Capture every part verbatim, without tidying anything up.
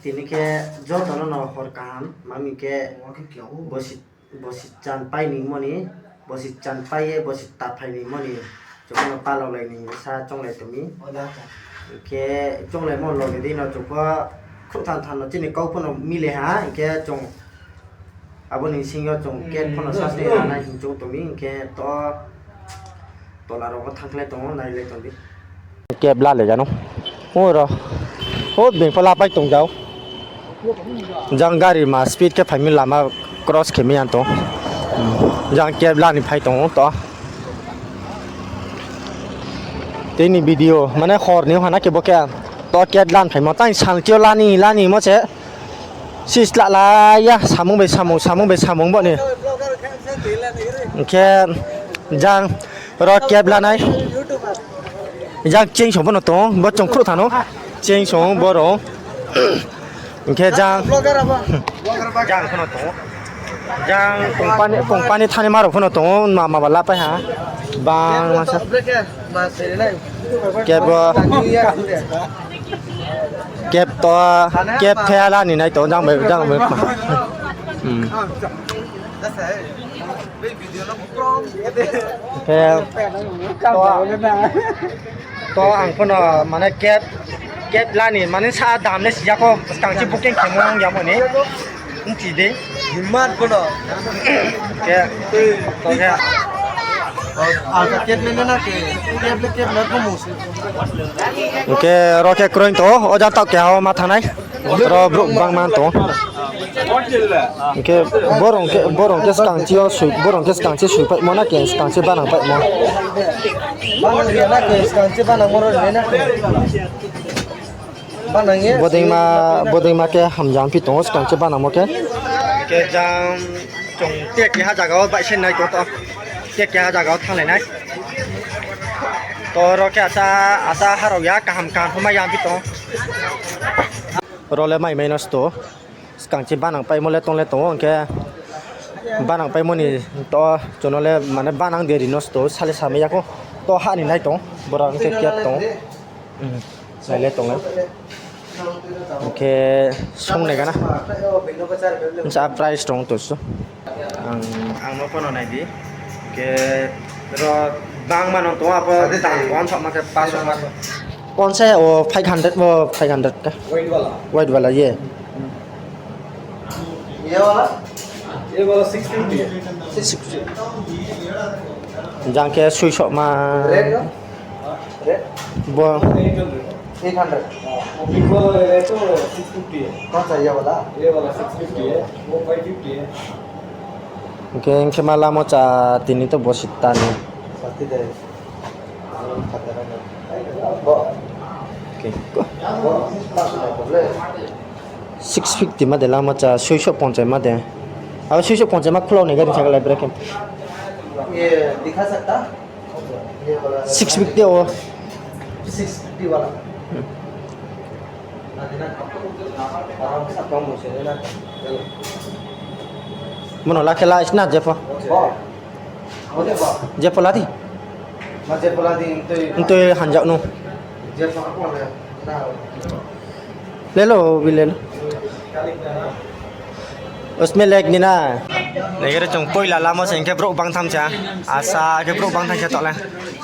Tini khe jotono no hor kaham, mami khe bosi, bosi chan pai ni moni, bosi chan pai ye bosi ta phai ni moni, jotono palok lai ni sa chonglai tongmi. Khe chonglai mo loge di no chukwa khuk than than no chini kok phano mile ha, khe chong Aboni bisingo chwng cake phano sasni rana hinwi tongdi, hinkhe to tola rogo thangkhlai tongo, nailai tongdi. Cab la le gano. Oro. O bengphala pai tongjao. Jang gari ma speed khe phaimani lama cross khe maya to. Jang cab lani phai tongo to. Tini video mane horni hana khe bo khe to cab lan phaimo tang sangtio lani lani mo se. Sis la la ya samung bai samung, samung bai samung bo ni. Hinkhe jang ro cab lanai. Jang cheng song bono tong, bo chong khro thano. Cheng song bo ro. Hinkhe jang, jang phano tong. Jang company, company thani maro phano tong, ma, ma ba la pai ha. Bang masa. Cab bo, cab to, cab thela ni nai to, jang bai, jang bai. Hmm. Khe to, to ang phano mane cab, cab lani mane sa dam le siyako, skang si booking khemo ang yamani. Wngchi de. Himmat bono. Khe, to khe. Alta cab le na ke, cab le cab le ko mus. Hinkhe ro khe kroin to, o jang tao keha o ma thanai. Ro bro bang man to. Hinkhe borong khe, borong khe skang chi o sui, borong khe skang chi sui pai mo na ke, skang chi banang pai mo. Banang ya na ke, skang chi banang mo ro na ke. Bodengma, bodengma khe hamjak phi tongo, swkang khe banamo khe. Khe jang chwng te keha jaga o bai se nai to, te keha jaga o thanglai nai. To oro khe asa, asa harok ya kaham kaham ma ya phi tongo. Oro le mai mai nosto. Swkang chi banang paimo le tong le tongo, hwnkhe banang paimoni to chwngno le mane banang de rino sto sale samya ko to hani nai tong borok hwnkhe kep tong, hmm, nai le tong le. Hwnkhe song nai gana sa price tong to so ang ang no phano nai di. Ke ro bang mano to apo dan kon sa ma ke paso ma. Kon sa o five hundred mo five hundred ka. White wala. White wala ye. ये वाला? ये वाला six fifty है। Six fifty. Jang ke sui sok ma. Red का? Red? Bo. Eight hundred. Eight hundred. हाँ, वो पिंक वाला ले रहे तो सिक्स फिफ्टी है। कौन सा ये वाला? ये वाला सिक्स फिफ्टी है, वो फाइव फिफ्टी है। Hwnkhe, hwnkhe ma lama cha tini to bo sitani. Okay. Six fifty ma de lama cha, suiso ponchai ma de. Abo suiso ponchai ma khulok ni gari sakha lai bwrwi khe. Six fifty o. Bono la khe la sina jepho. Jepho la di. Ntwi hanjak no. Lelo bi lelo. Usme lek ni na. Negere chong poila lama se hwnkhe borok bang tham cha. Asa khe borok bang tham cha tole.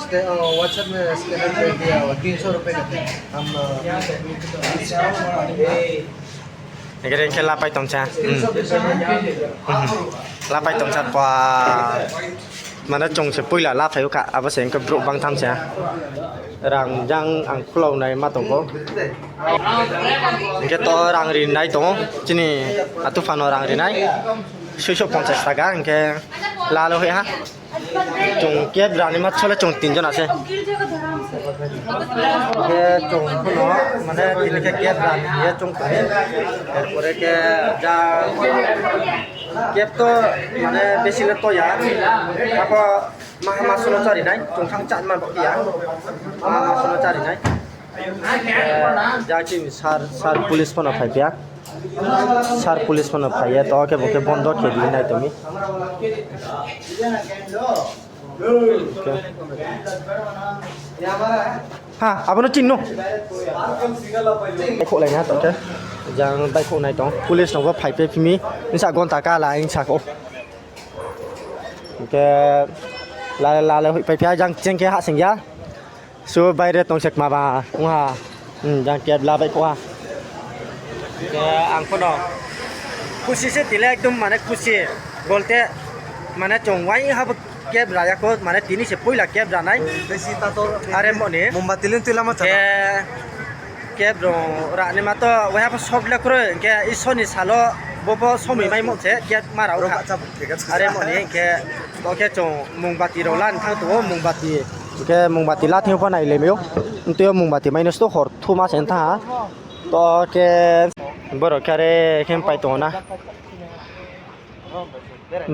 इसके, अ, WhatsApp में स्कैनर भेज दिया, वो तीन सौ रुपये का था। हम, अ, Negere hwnkhe lapai tongsa. Hmm. Hmm. Lapai tongsa pa. Mane chong se puila laphai kha, abo se hwnkhe borok bang tham cha. Rang jang ang khulok nai ma tongo. Hwnkhe to rang rinai tongo. Chini atu phano rang rinai. Suiso ponchas taka hwnkhe lalo hoi ha. Chwng cab rani ma chole chwng tinjon ase. Khe chwng phano mane tini khe cab rani ye chwng tani. Erpore khe ja cab to mane besi le toya. Apo maha masono charinai chwng thang chat man bokya. Maha masono charinai. Eh, ja chini sir, sir police phano phai phiya. Sir police phano phai ya, to khe bo khe bondo khe di nai to mi. Ha, abono chin no. Khok lai na to khe. Jang bai khok nai tong. Police no bo phai pe phimi. Nsa gonta kala ing sako. Ke lale lale hui pai pia jang cheng ke ha sing ya. Su baire tong sek ma ba. Ung ha. Hmm, jang kep la bai khok ha. Ke ang kono. Khusi se tile ekdom mane khusi. Golte mane chong wai ha bo kep raya ko mane tini se puila kep ranai. Besi ta to. Are moni. Mombati lin tui lama chana. Ke Kep rong rani ma to waiha pho sok le kroi, hingke Isor ni salo bo pho somoi mai mok se kep ma rao kha. Are moni hingke bo khe chwng mungbati rok lan thang tongo, mungbati. Hingke mungbati la thang pho nai le mio. Tei o mungbati mai no sto hor thuma se wng tha. To khe borok khe are khe pai tongo na.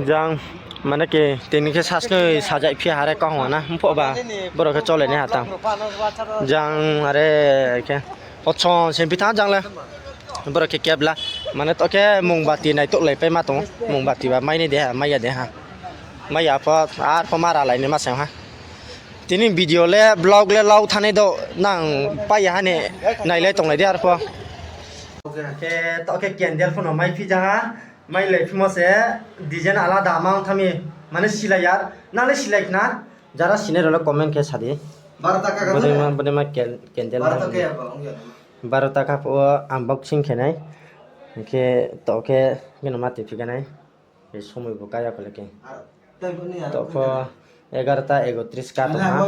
Jang, mane ke, tini khe sasnwi sajai phi hare kahong na, mpho ba, borok khe chole ni hatang. Jang, are khe, ochon, se bithang jang le, borok khe kebla, mane to khe mungbati naitok lai pai ma tongo, mungbati ba mai ni de ha, mai ya de ha, mai ya pho, ar pho mara lai ni ma se ha. Tini video le, vlog le lau thani do, nang pai ya hani, nai lai tong lai de ar pho. Khe to khe candle pho no mai phi ja ha. Mai lai phimo se design alada ma wng thami, mane silai ya, nang le silai khna? Jara sinai rok le comment khe sadi. Baro taka ka Bode ma, bode ma ken-, candle Baro ma taka ya ba, wng ya. Baro taka pho unboxing khe nai. Hingkhe to khe geno ma twi phikanai. Be somoi bo kaya kole khe. Ar, tai bo ni ar To khe pho egarota ekotris ka tong ha. Bo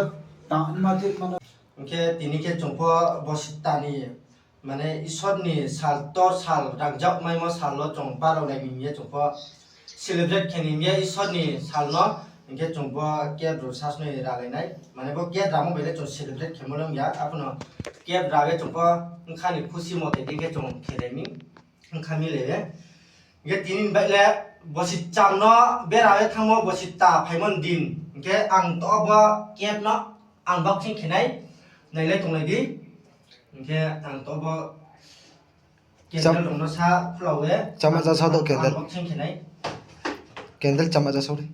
ta-, ma twi mano. Hingkhe tini khe chwng pho bo sitani Mane Isorni sal, tor sal, rangjak maimo salo chwng barok nai himye chwng pho celebrate khe himye Isorni salno, hinkhe chwng bo cake rw sasnwi ralainai. Mane bo cake ramo bai le chwng celebrate khe mano wngya, abono cake rawi chwng pho wngkhani khusi mote hinkhe chwng khe laimi, wngkha mi le. Hinkhe tini bai le bosi chamno berawi thangmo bosi ta phaimon din, hinkhe ang to bo cake no unboxing khenai, nailai tonglai di. Hinkhe ang to bo Cham- candle rokno sa khulawi. Chama ja sa do candle. Unboxing khenai. Candle chama ja sa di.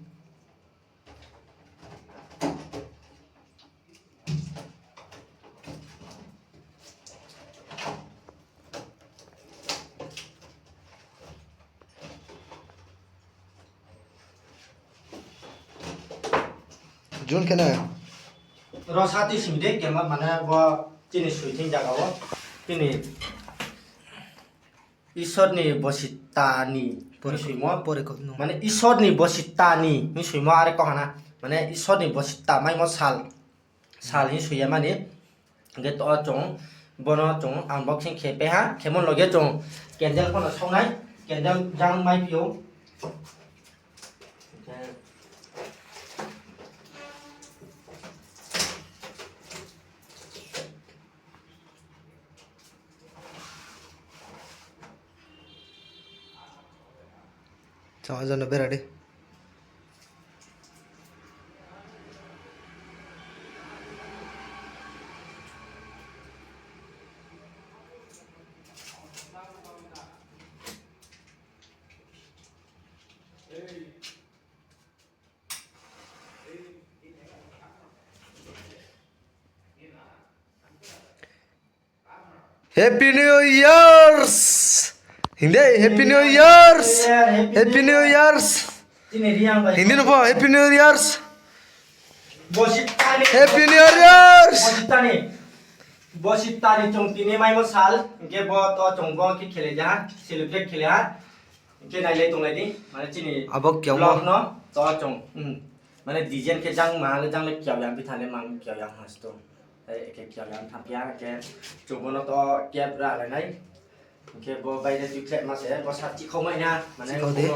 Jun khe na. Ro sa twi simi de kema mane bo chini sui thing jaga o. Chini Isorni bositani Pore, suimo. Pore kok no. Mane Isorni bositani ni suimo are kok hana. Mane Isorni bosita maimo sal. Sal hi suya mani. Hingke to chwng bono chwng unboxing khe peha, khemon loge chwng candle phano songnai, candle jang mai pio. Chama jano beradi. Happy New Years! Hindi, Happy New Years! Happy New Years! Hindi no po, Happy New Years! Happy New Years! Bositani chong tini maimo sal, hingke bo to chong bo khe khele ja, celebrate khele ha. Hingke nailai tonglai di, mane chini Abo kyangma. Vlog no to chong, hmm. Mane design khe jang ma le jang le kyau yang bithale mang kyau yang hasto. Tei khe kyau yang thapya khe chong bono to kep ra le nai. Hingke bo baire twi khlai ma se, bo sa chikhau mai na, mane chikhau de.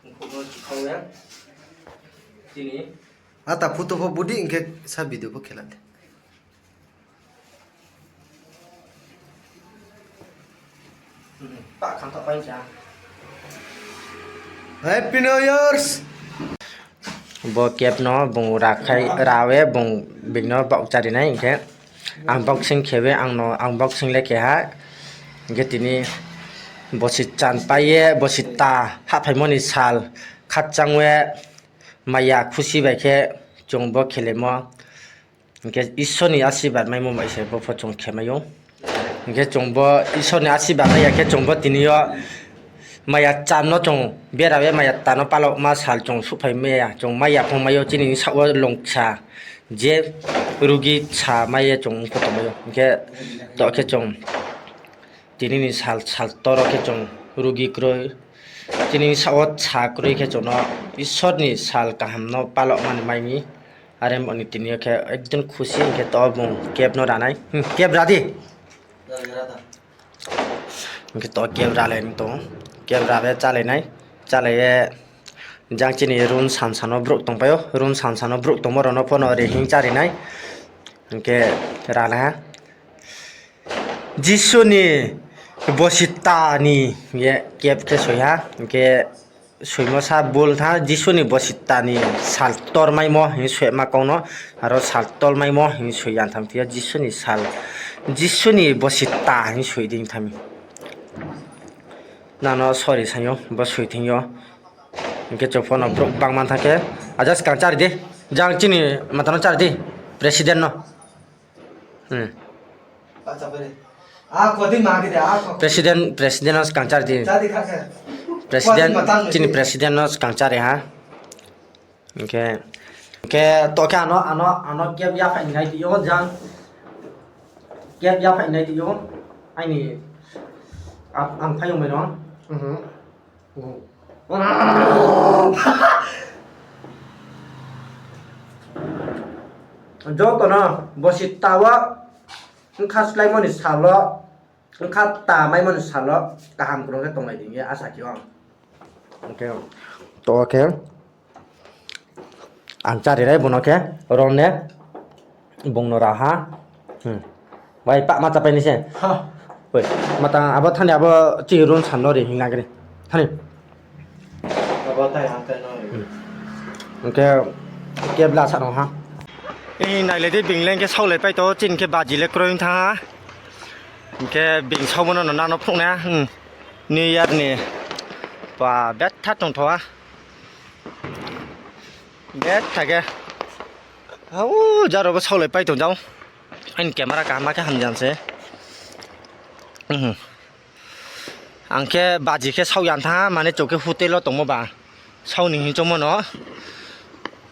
Khukno, khukno chikhau ya. Chini. Ata photo pho budi hingke sa video pho khela de. Hmm, ta kham ta pai sa. Happy New Year's! Bo kep no bung rakhai rawe bung bigno bok charinai hingke unboxing khewe ang no unboxing le keha hingke tini bosi chan paiye bosi ta haphaimoni sal khachangwe maya khusi bai khe chwng bo khelemo hingke Ishorni asirwad maimo bai se bo pho chwng khemaio. Hwnkhe chwngbo Isorni asibak ya khe chwngbo tini o maya charno chwng bera be maya tarno palokma sal chwng suphai maya chwng maya phung maio chini sak o longsa je rugi sa maya chwng wngkha tongmio. Hwnkhe to khe chwng tini ni sal sal toro khe chwng rugi kwrwi chini sak o sa kwrwi khe chwngno Isorni sal kahamno palokmani maimi. Are moni tini o khe ekdom khusi hwnkhe to bung kebno ranai. Hmm, keb radi. Hwnkhe to kebra lai tongo, kebra be chalainai, chalaiye jang chini room san sano borok tongpaio, room san sano borok tongma rokno phano rihing charinai, hwnkhe rana ha. Jisuni bositani ye keb khe soiha, hwnkhe Soimasa bul tha Jisuni bositani sal tormaimo hinwi soima kokno, aro sal tolmaimo hinwi soi yang thang thia Jisuni sal, Jisuni bosita hinwi soi ding thami. Nano sorry sanyo, bo soi thangyo. Hwnkhe chwng phano borok bangma thangkhe, aja swkang chari di. Jang chini matano chari di, president no. Hmm. President, president no swkang chari di. President, chini president no swkang chari ha. Hwnkhe, hwnkhe tokhe ano, ano, ano keb yaphai nai tio jang. Keb yaphai nai tio. Aini, ang, ang phayung bai no. Mhm. Jotono bosi tawa wngkha swlaimani salo, wngkha ta maimani salo kaham kwrwng khe tonglai di hwnwi asa khe o. Hwnkhe to khe ang charinai bono khe romne. Bongno raha. Hmm. Bai, pak ma chapai ni se. Ha. Oi, mata abo thani abo chi room san no ri hing nagri. Thani. Abo tai ang tai no. Hmm. Hwnkhe kebla sa no ha. Ei nailai de bing leng khe saulai pai to chin khe baji le kroi tha. Hwnkhe bing saubono no nano phunuknai. Hmm. New Year ni. Ba betha tongthoa. Betha khe. Hau, jaro bo saulai pai tong jao. Aini camera kaham khe hamjam se. Mhm. Ang khe baji khe sau yang tha, mane chwng khe hotel o tongmo ba. Sau ni hinwi chongmo no.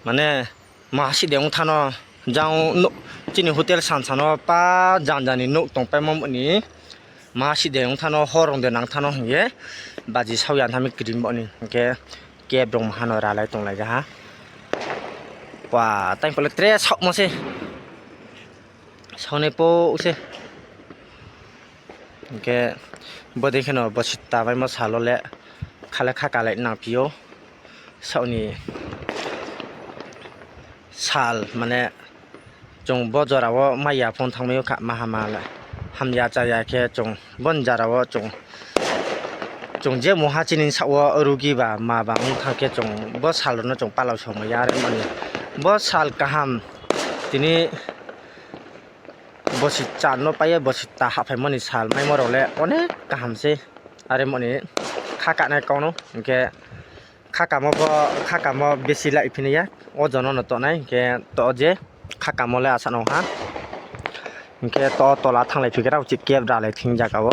Mane mahasi de wng thano. Jang no, chini hotel san sano pa jan jani nuk tong paimo ni. Mahasi de wng thano, hor wng de nang thano hingye. Baji sau yang thami kirim bo ni. Hingke. Keb rong hano ralai tonglai jaha. Wa, tang pole tre sok mo se. Sone po se. Hingke bodi kheno bosi tabai mo salo le khale kha kalai nang pio. Saoni sal mane Chwng bo jora o maya phone thangmani kha ma hama le hamya chaya khe chwng bon jara o chwng, chwng je muha chini sa o rugi ba ma ba wng thang khe chwng bo sal rok no chwng pala song ya ar mani bo sal kaham tini bosi char no pai ya bosi ta haphaimani sal maimo rok le onek kaham se are mani kha kanai kono hingke. Kha kamo bo, kha kamo besi lai phini ya. O jono no tonai, hingke to je kha kamo le asa no ha. Hingke to tola thanglai phikhe rao chik kebra lai thing jaga o.